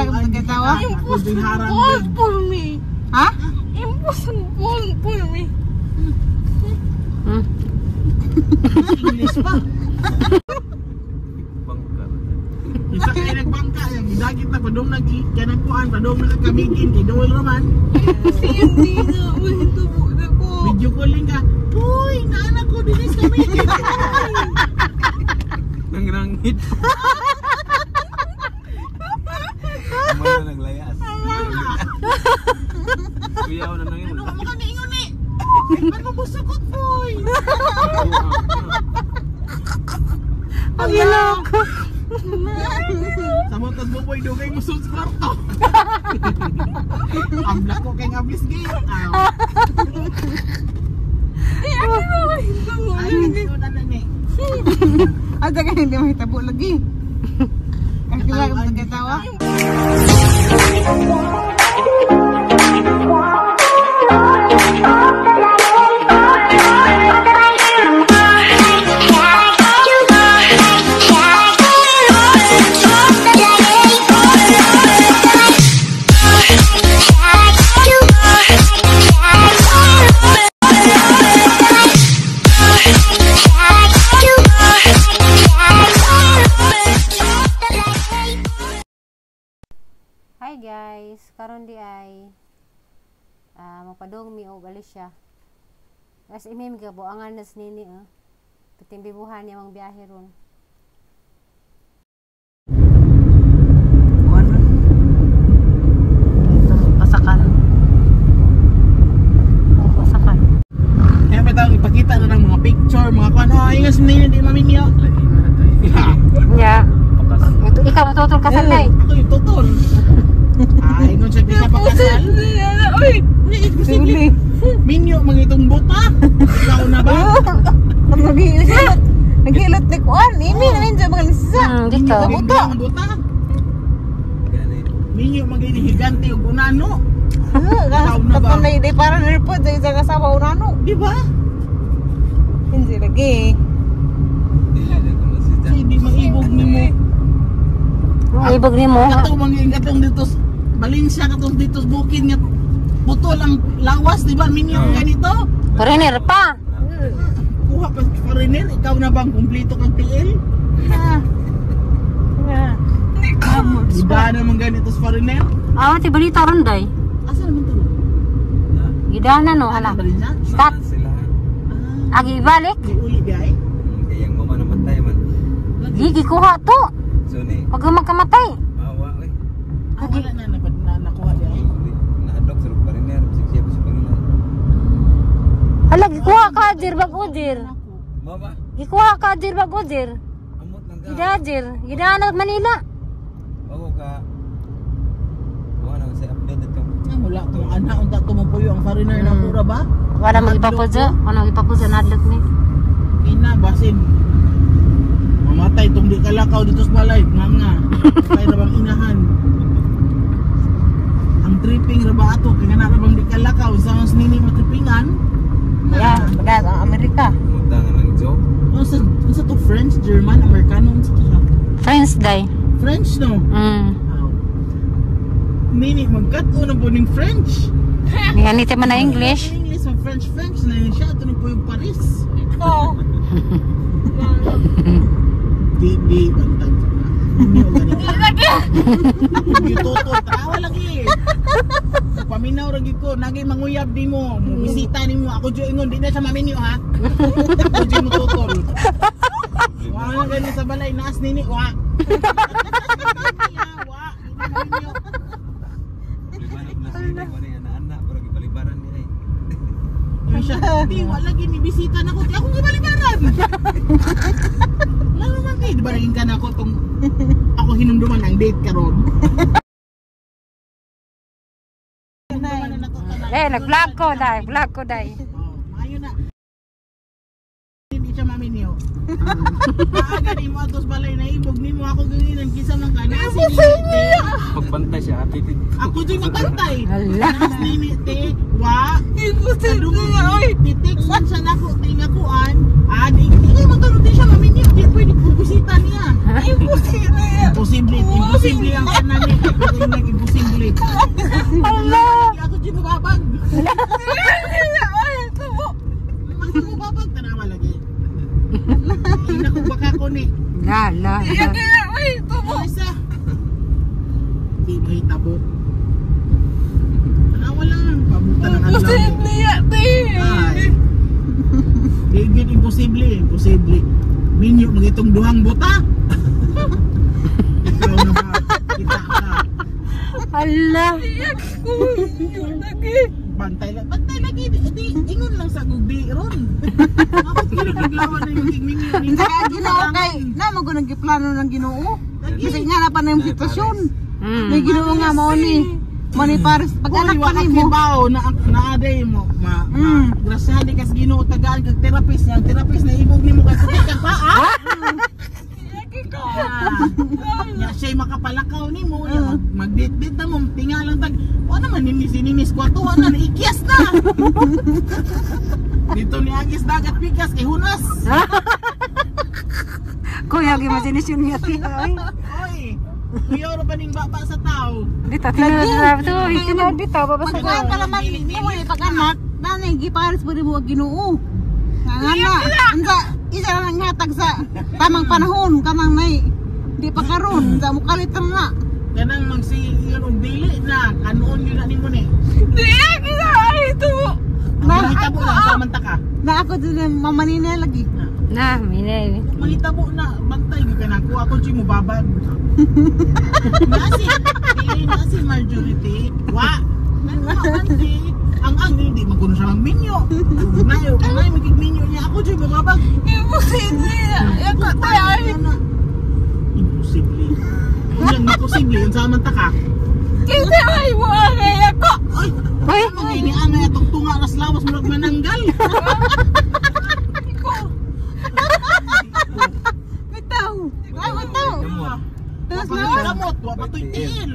Kag katawa? Impossible for me. Ha? Impossible for me. English pa. Isa kay nagbangka yung gidagit na padung nag kanang kuan padung nakakamigin kay duol raman. Kasi hindi na mahitabo na ko. Video calling ka. Uy, naanak ko dinhi sa kamigin. Nangrangit. Mana naglayas. Kuya na nang Ano mo kami ingon ni? Ano mo sukot boy? Ang ilok. Sa mo tas boy dugay mo sa kwarto. Amlak ko kay ngablis gate. Aw. Eh, ako na mahitabo. Ay, hindi ko na ni. Asa ka hindi mahitabo lagi. Kag kag katawa? Hi guys, karon di ay mapadong mi og Alicia. As imim ka buangan nas nini eh. Patimbibuhan niya mang biyahe ron. Pasakan. Pasakan. Kaya pa tawag ipakita na ng mga picture, mga kuan. Oh, ingas nini di maminyo. Nya. Ito ikaw matutol ka sanday. Ako yung tutol. Ay, ingon siya di ka pakasal. Uy! Imposible. Minyo mga itong buta. Ikaw na ba? Naghilot. Naghilot ni kuan. Imi na ninyo mga nisisa. Dito. Minyo ang buta. Minyo mga ini higante ug unano. Ikaw na ba? Katong na di para nirpod sa isang asawa unano. Di ba? Hindi lagi. Kasi di maibog nimo. Ang ibog nimo. Katong mga katong dito sa Valencia, katong dito sa Bukid nga putol ang lawas, di ba? Minyo ang ganito. Foreigner pa. Kuha pa sa foreigner, ikaw na bang kumpleto kang PL? Iba naman ganito sa foreigner. Ah, ti balita ron day. Asa naman to? Gidana no hala. Valencia? Stop. Sila. Ah, Agi ibalik. di uli biyahe? Kaya ang mama namatay man. Di gikuha to. So ni Pag magkamatay. awa oy. Ah, wala na, na, na nakuha biyahe. Nahadlok sa pariner bisag siya sa Panginoon. Hala gikuha ka dir bag dir. Mama, Gikuha ka dir bag dir. amot lang ka. Gida dir. Gidana Manila. Bago ka. Wala na sa update ito. Ah, wala ko. Ana, unta tumupuyo ang foreigner na pura ba? Wala magipapuzo. Wala magipapuzo nadlok ni. Ina, basin. Mamatay tong di kalakaw dito sa balay. Nga nga. Patay na bang inahan. Ang tripping ra ba ato? Kaya na ra bang di kalakaw? Sa mas nini matrippingan? Yeah, bagas ang Amerika. Muta nga ng joke. Unsa unsa to French, German, Amerikano, unsa to siya? Friends day. French no. Aw. Nini magkat-o na po ning French. Ni anita man na English. English mag French French na yun siya ato na po yung Paris. Ikaw. Di di bantag. Hindi o ganito. Hindi toto tawa lagi. Paminaw ra gid ko, nagay manguyab di mo, bisita nimo ako jud ingon di na siya maminyo ha. Ako jud mo tutol. Wa na gani sa balay naas nini wa. Wa, di na maminyo. Problema na sila ko ni anak-anak pero gipalibaran ni ay. Yun siya, di wa lagi ni bisita na ko, di ako gibalibaran. Lalo man kay, di ba naging ka na ako tong ako hinumduman ang date karon. Hinumduman na nako tanan. Eh, nag-vlog ko day, vlog ko day. Oh, maayo na. Hindi siya maminyo. Maaga ni mo atos balay na ibog nimo ako ganginan kisa man ka na si nini. Pagbantay siya ate. Ako jud magbantay. Hala. Nas nini te wa. Imposible na, oy! Titiksan siya nako tinga kuan. Ah, di di ko magkaroon di siya maminyo. Di pwede ko bisita niya. Imposible! Imposible, imposible ang kanan ni. Ako imposible. Ala. Ako di mababag. Ay, tubo. Ako mababag tanawa lagi. Ina ko baka ko ni. La la. Iya kaya, ay, tubo. Isa. Di mahitabo. Tanawa lang. Pabuta ng adlaw. Imposible ya, te. Ay. Di gyud imposible, imposible. Minyo magitong duhang buta. Ikaw na ba? Kita ka. Ala. Iya ko. Lagi. Bantay lang, bantay lagi di, di ingon lang sa gugdi ron. Ako kilo naglawan na yung minyo ninyo. Unsa ka Ginoo kay na mo gud giplano ng Ginoo. Kasi nga na pa na yung sitwasyon. May Ginoo nga mao ni. Mao ni Paris pag anak pa nimo. Kibaw na naaday mo ma, ma grasyahan di kas Ginoo tagaan kag therapist niya, ang therapist na ibog nimo kay sakit kag paa. Nya siya'y makapalakaw nimo, nya magdit-dit na mo, tinga lang tag. Wa naman nini si Nini kwartuhan na naikyas na. Dito ni Agis dagat pikas kay hunas. Kuya imagination niya ti. Ay. Oy. Kuya ro pa ning baba sa tao. Dito tinawag to, tinawag dito babasa Pag pa naman nimo ni pag anak, nanay gipares po nimo ang Ginoo. Nga nga na, unsa isa na lang hatag sa tamang panahon kanang nay di pa karon, sa mo kalit na. Kanang magsiyon og dili na kanuon gyud na nimo ni. Iya kaya, ay, tubo. Na mahitabo na sa man ta ka. Na ako din ang mamanina lagi. Na, minay. Mahitabo na bantay gyud ka nako ako jud mo babag. Nasi, di nasi Marjorie Wa. Nani ang hindi maguno siya magminyo. Nayo, nay magigminyo niya ako jud mo babag. Imposible ya. Ya ko, te, ay. Imposible. Kung imposible yun sa man ta ka. Kasi ay, buangay ako. Ay, Uy, ay ni angay atong tunga ras lawas murag mananggal. Bitaw. Ay, bitaw. Kamot. Tapos Wa na. pa kamot, wa pa to'y tiil.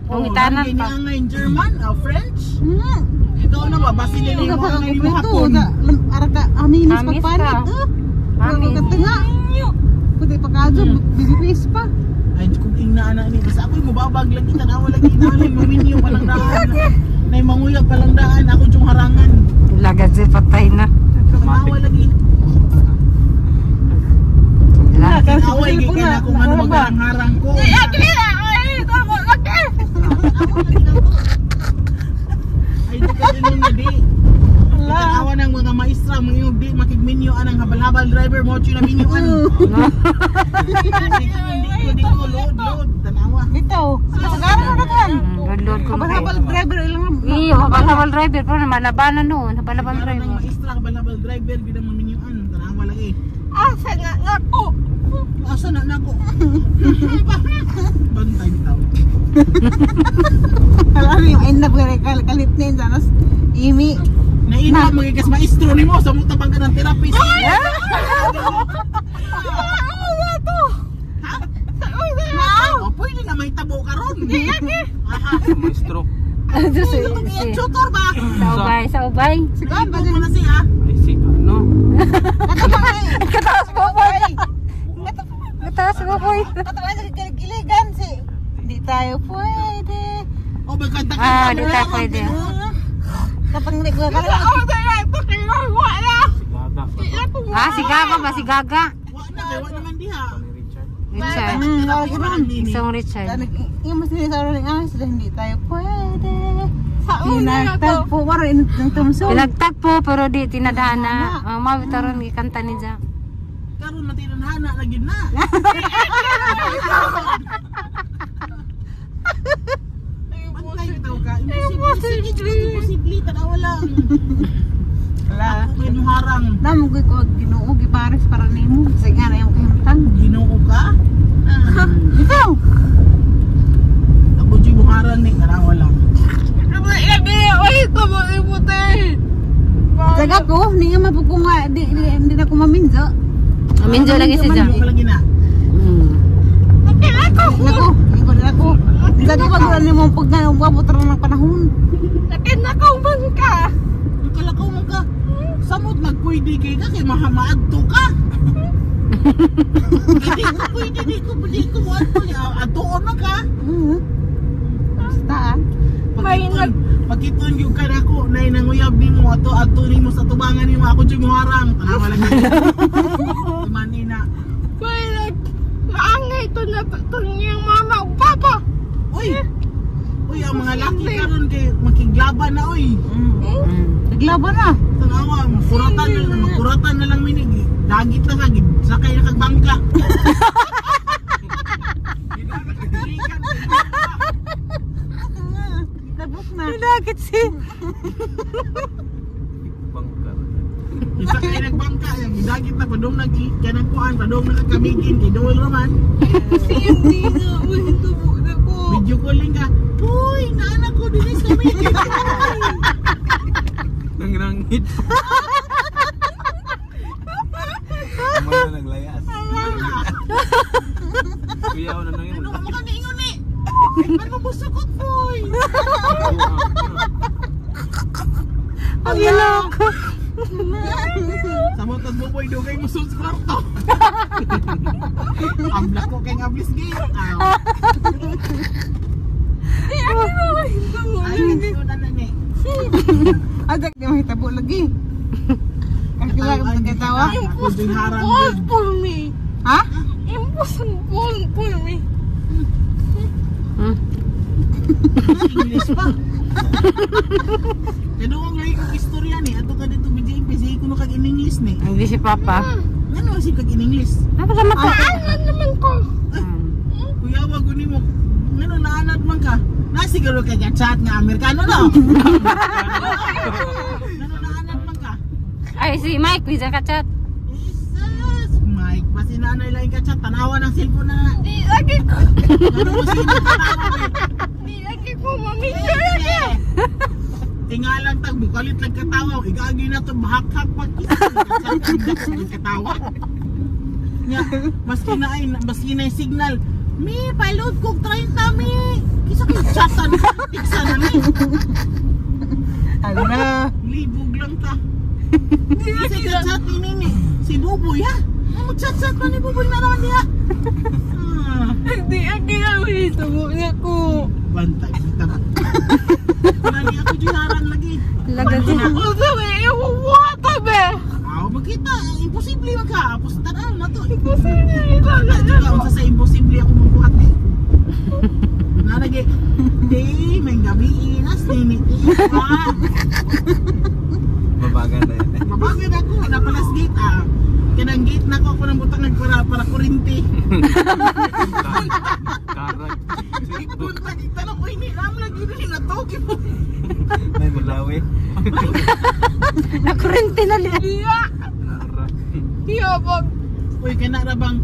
Pangitanan Ni pa. angay in German, French. Hmm. Ikaw na ba basin nila Ikaw mo pa angay mo kumpleto. hapon. Ara ka aminis Amis pagpanit. ka. Amis. Amis. Ka tinga. Pwede pa kadyo, bibipis pa. Ay, kung ingna na ni basta ako'y mubabag lagi tanawa lagi nalay maminyo palang daan. Nay manguyab palang daan ako jung harangan. Lagad si patay na. Tanawa lagi. La. Away gyud kay na kung ano magharang-harang ko. Iya kaya, ay, tubo. Lagi. Ay di ka ingon na di. Tanawa ng mga maestra mga yung di makigminyo anang habal-habal driver mo na minyoan. Hindi ko load load tanawa. Bitaw. Kasagaran na kan. Load ko. Habal-habal driver ilang. Iyo, habal-habal driver pero malabanan noon, habal-habal Kasagaran ng driver. maestra habal-habal driver gid ang maminyoan tanawa lagi. Asa nga nga ko. Asa na nako. Bantay bitaw. Alam yung end up kalit ni sanas imi. Naina magikas maestro nimo sa mutabang ka ng therapist. Ha? O pwede na may tabo karon. Aha. Maestro. Diyos, Itong si- tutor ba? Sa ubay, sa ubay. Sigaan ba Ito mo na siya. Ay si ano? Kataas mo boy. Kataas mo boy. Katawa sa kilig-kiligan si. Di tayo pwede. O magkanta ka. Ah, di tayo pwede. Kapag hindi ko Ako na ito kaya wala. Si Gaga. Ah, si Gaga ba? Si Gaga. Wa na kay wa naman diha. Ni Richard. Richard. Wala ganun. Isang Richard. Yung mas nila sa oras ah, sila hindi tayo pwede. Sa una na to. Pinagtagpo, waro ng tumso. Pinagtagpo pero di tinadhana. Oh, mabitaron gikanta ni Ja. Karon matinanhana na gyud na. Bantay bitaw ka. Imposible. Sige, imposible tanawa lang. Wala. Ako kay harang. Namugoy ko ang Ginoo gipares para nimo. Kasi nga na yung kahimtang. Ginoo ka. Ikaw. Ako jud mo harang ni tanawa lang. Ay, tubo ibuti. Saga ko, ni nga mapuko nga di di, di na ko maminzo. Minjo lagi si Ja. Ginoo ka lagi na. Nako, ikaw na ako. Saga ko wala nimo pag nga umabot ra ng panahon. Nakinakaw man ka. Kalakaw man ka. Samot magpwede kay ka kay mahamaadto ka. Hindi ko pwede, di ko mo adto. Adtoon na ka. Mhm. mo ato adto nimo sa tubangan nimo ako jud muharang. Tanawa lang. Tumani na. Kaya naangay to na itong iyang mama ug papa. Uy. Uy, ang mga laki karon kay makiglaban na oy. Naglaban na. Tanawa, makuratan na lang minig. Dagit na ka, sakay na kag bangka. Tabok na. Nagit si. Bangka. Isa kay nagbangka, yung dagit na padong nag kanang kuan, padong nakakamigin kay duol raman. Kasi hindi na mahitabo na ko. Video calling ka. Uy, naanak ko dinhi sa kamigin. Nangrangit. Mga naglayas. Kuya na nang Ano mo ka niingon ni? Ano mo sukot boy? Ang ilok. Sa mga tas boy dugay mo sa kwarto. Ang ko kay nga bliss gate. Ay, hindi ko na ni. Adak di mahitabo lagi. Kaya ka katawa. Impossible for me. Ha? Impossible for me. English pa. Kaya doon lagi kong istorya ni. Ato ka dito BJP, sige ko na kag in English ni. Hindi si Papa. Ano si kag in English? Ano sa mata? Ano naman ko? Kuya, wag mo. Ngano naanad man ka? Nasiguro kay ka chat nga Amerikano no. Ngano naanad man ka? Ay, si Mike, bisa ka chat. Jesus, Mike, basi nanay lang ka chat, tanawa ng cellphone na. Di lagi ko. Ngano mo sino katawa? Di lagi ko mamilya lagi. Tingalang tag bukalit lang katawa, igagi na to bahak-hak pag katawa. Nya, maski na signal. Mi, paload kog 30 mi. Kisa kay chatan, tiksa na ni. Ala. Libog lang ta. Kasi ka chat ni ni si Buboy ha. Ano chat-chat pa ni Buboy na naman diha. Hindi lagi na mahitabo na ko. Bantay kita. Nani ako juharan lagi. Lagi. Unsa may iwawato be? Aw, magkita, imposible man ka. Apos tanaw na to. Imposible ito na. Unsa sa imposible ako mabuhat eh. Nalagi, di, may gabi, nas nini. Mabagal na yun. Mabagal ako, napalas gate ah. Kanang gate na ako, ako nang butang nagpara para kurinti. Karag. Buntag, itanong, uy, ni Ram lagi din na to. May mulawi. Nakurente na liya. Iya. Iya pag. Uy, kana ra bang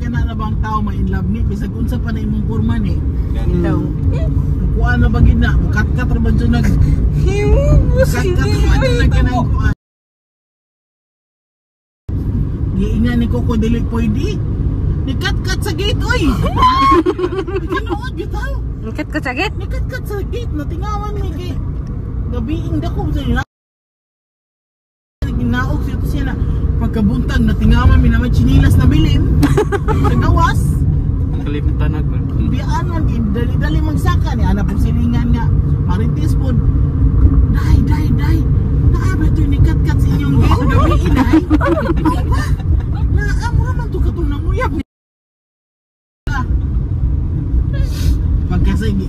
tao ma in love ni bisag unsa pa na imong porma ni. Ganito. Kuan na ba gid na, mukatkat ra ba jud nag Imposible katkat ra ba jud nag kanang kuan. Giingan ni Coco dili pwede. Nikatkat sa gate oy. Tinuod bitaw. Nikat ko sa gate. Nikatkat sa gate natingawan ni kay gabiing dako sa ina. Ginaog siya to siya na pagkabuntag natingawan mi naman chinilas na bilin. Sa gawas. Kalimtan na ko. Biyaan man kay dali-dali magsaka ni ana pong silingan nga marites pod. Dai dai dai. Naa ba to nikatkat sa inyong gate gabi inay? Naa mo man to katong nanguyab ni. Pagkasigi.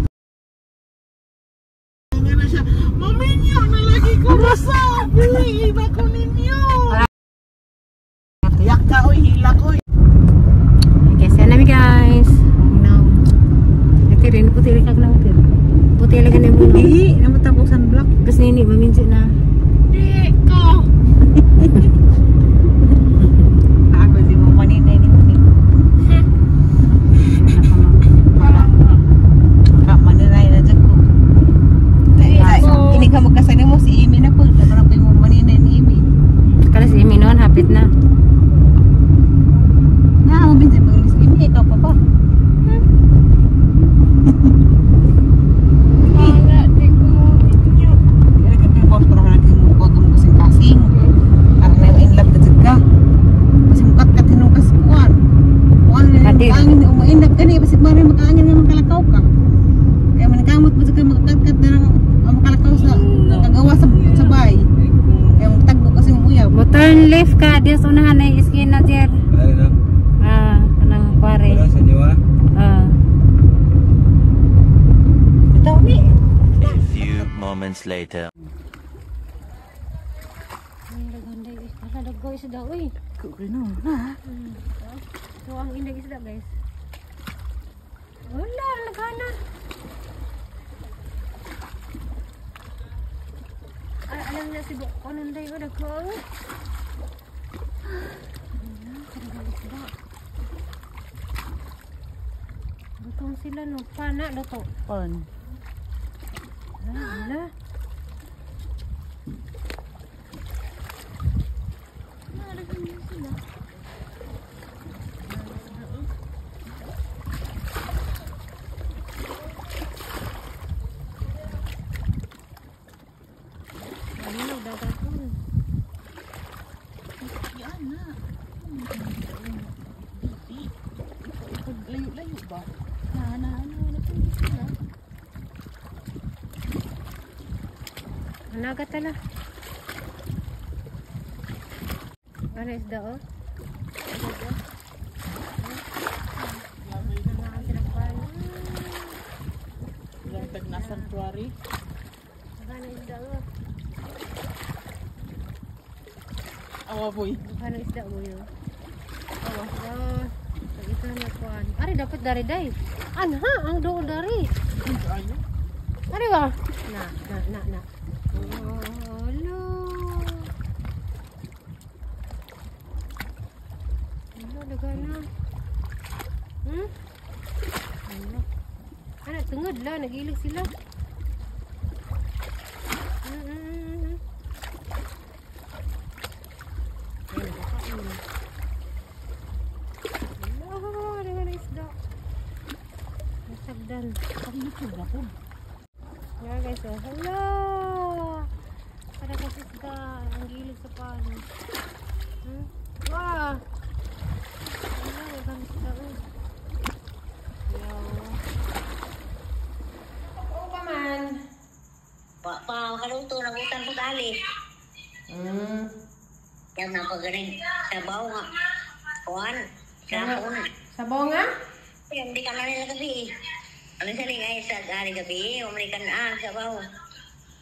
Nga na siya, maminyo na lagi ko rasa. Piliin ako ninyo. Yak ka oy, hilak oy. Okay, sana mi guys. No. Natirin, puti kag na puti. Puti lagi na mo. Di, namatapos sunblock. Kasi nini maminsi na. Di ko. Ako si mo maninay ni Muti. Ka maninay na jud ko. Ini ka magkasani mo si Amy na po. Dapat ko mo maninay ni Amy. Kala si Amy noon, hapit na. Na, mo binsa mo si Amy ikaw pa ba? Wala di ko maminyo. Kaya ka boss para lagi mo ko mo kasing kasing. Ang may in love na jud ka. Kasi mukat-kat hinukas kuan. Kuan na Ate. angin ni uma in love kani basig mari makaangin nga makalakaw ka. Kaya man kamot mo jud ka makatkat na ng ang makalakaw sa kagawa sa bay. Kaya Mo turn left ka diya sa unahan ay iskina diyan. Ano? Ah, kanang kware. Wala sa diwa. Ah. Ito ni. A few moments later. Ay, raganda eh. Hala, dagko isda oy. Kukri no. Ha. So ang indag isda guys. Wala, naghana. Ay, alam na si Bukon nanday o dagko. Wala, karagang isda. Lutong sila no. Pana, luto. Pan. Ay, wala. Ano, dagat ko. Yan na. Layo-layo ba? Na, na, ano, na, sila. Anaga tala. Ano isda oh? Ilang tag na sanctuary. Ano isda oh? Awa boy. Ano isda mo yun? Awa. Oh, ito na kuan. Ari dapat dari day. Anha ang doon dari. Ayo. Ari ba? Na, na, na, na. Oh, lo. Ano, nagana. Hmm? Ano? Ano, tungod la, nagilig sila. Ay, nakakain. Ala, nagana isda. Nasagdan. Pang-YouTube na po. Yeah, guys, oh. Hello! Para kasi isda, ang gilid sa pano. Wow! Hello, nagana isda, oh. Yo. Oo pa man. Pa, pa kaluto ng utang ko tali. Yan na pagaling sabaw nga. Kuan, sabon. Sabaw nga? Hindi ka na nila gabi. Ano sa lingay sa gari gabi, umli ka na sabaw.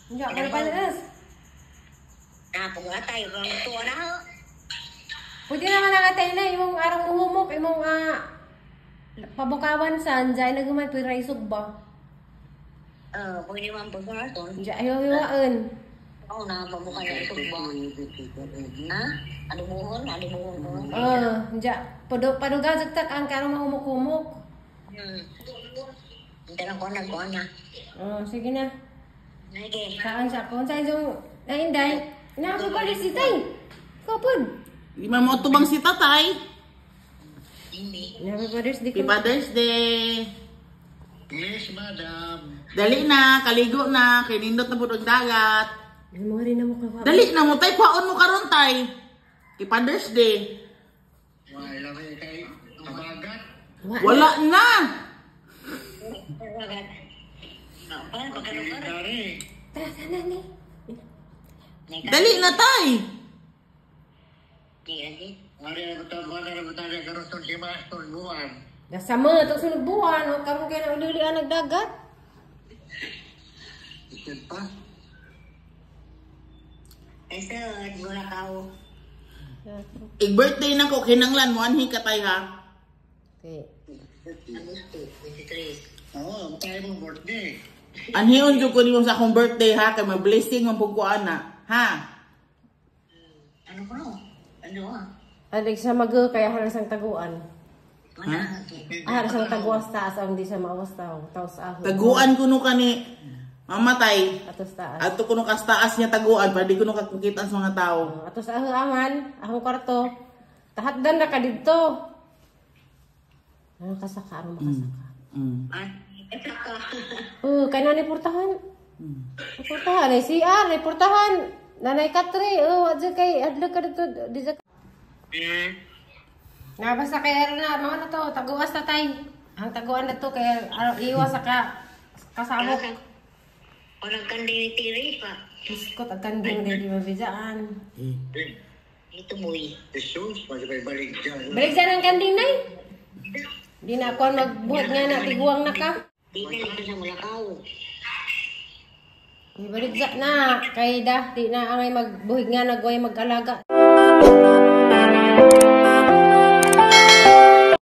Hindi, ako pa na. Napugatay, bang tuwa na ho. Pwede naman ang atay na, imong arang uhumok, imong pabukawan san, dyan naguman, pwede raisog ba? Pwede man po sa aton. Dyan, ayaw iwaan. Oo na, pabukan na isog ba? Ha? Adubuhon, adubuhon ko. Dyan, padugazag tak ang karang mahumok-humok. Hindi na kuwan na, kuwan na. Sige na. Sige. Saan siya? Kung saan yung, ay, inday. Nakapagpalis si tay. Ikaw po. Di man mo tubang si tatay. Hindi. Happy Father's Day. Happy Father's Day. Yes, madam. Dali na, kaligo na, kay nindot na pud ang dagat. Ay, mga rin na mo kawa. Dali na mo tay, kwaon mo karon tay. Happy Father's Day. Wala kayo kay kabagat. Wala na. Dari. Tara, sana ni. Dali na tay. Nasama, ito sunod buwan. O, karon kayo na uliulian nagdagat. Ik-birthday na ko, kinanglan mo, anhi ka tay ha. Okay. Oo, tayo mong birthday. Anhion jud ko nimo sa akong birthday ha, kay ma-blessing man pud ko ana. Ha? Ano ko no? Ano ah? Alig siya mag kaya haras ang taguan. Ha? Haras ang taguas taas ang di siya maawas tao. Taos aho. Taguan kuno kani mamatay. Atos taas. Ato kuno kas taas niya taguan para di kuno kakita sa mga tao. Atos aho aman, akong kwarto. Tahatdan na ka didto. Ano kasaka? Ano makasaka? Oh, kay nanay portahan. Portahan ay CR, ay portahan. Nanay Katre, oh, adyo kay adlo ka dito di sa. Nabasa kay na mga na to, taguas na tay. Ang taguan na to kay iwas sa ka kasabok. Walang kanding tiris pa. Biskot ang kanding dili mabijaan. Ito boy. Jesus, balik dyan. Balik sa ng kanding, nay. Di na ako ang magbuhat nga na, tiguang na ka. Di na lang sa Mulakaw. Ibalik sa na, kay da, di na angay magbuhig nga nagway mag-alaga.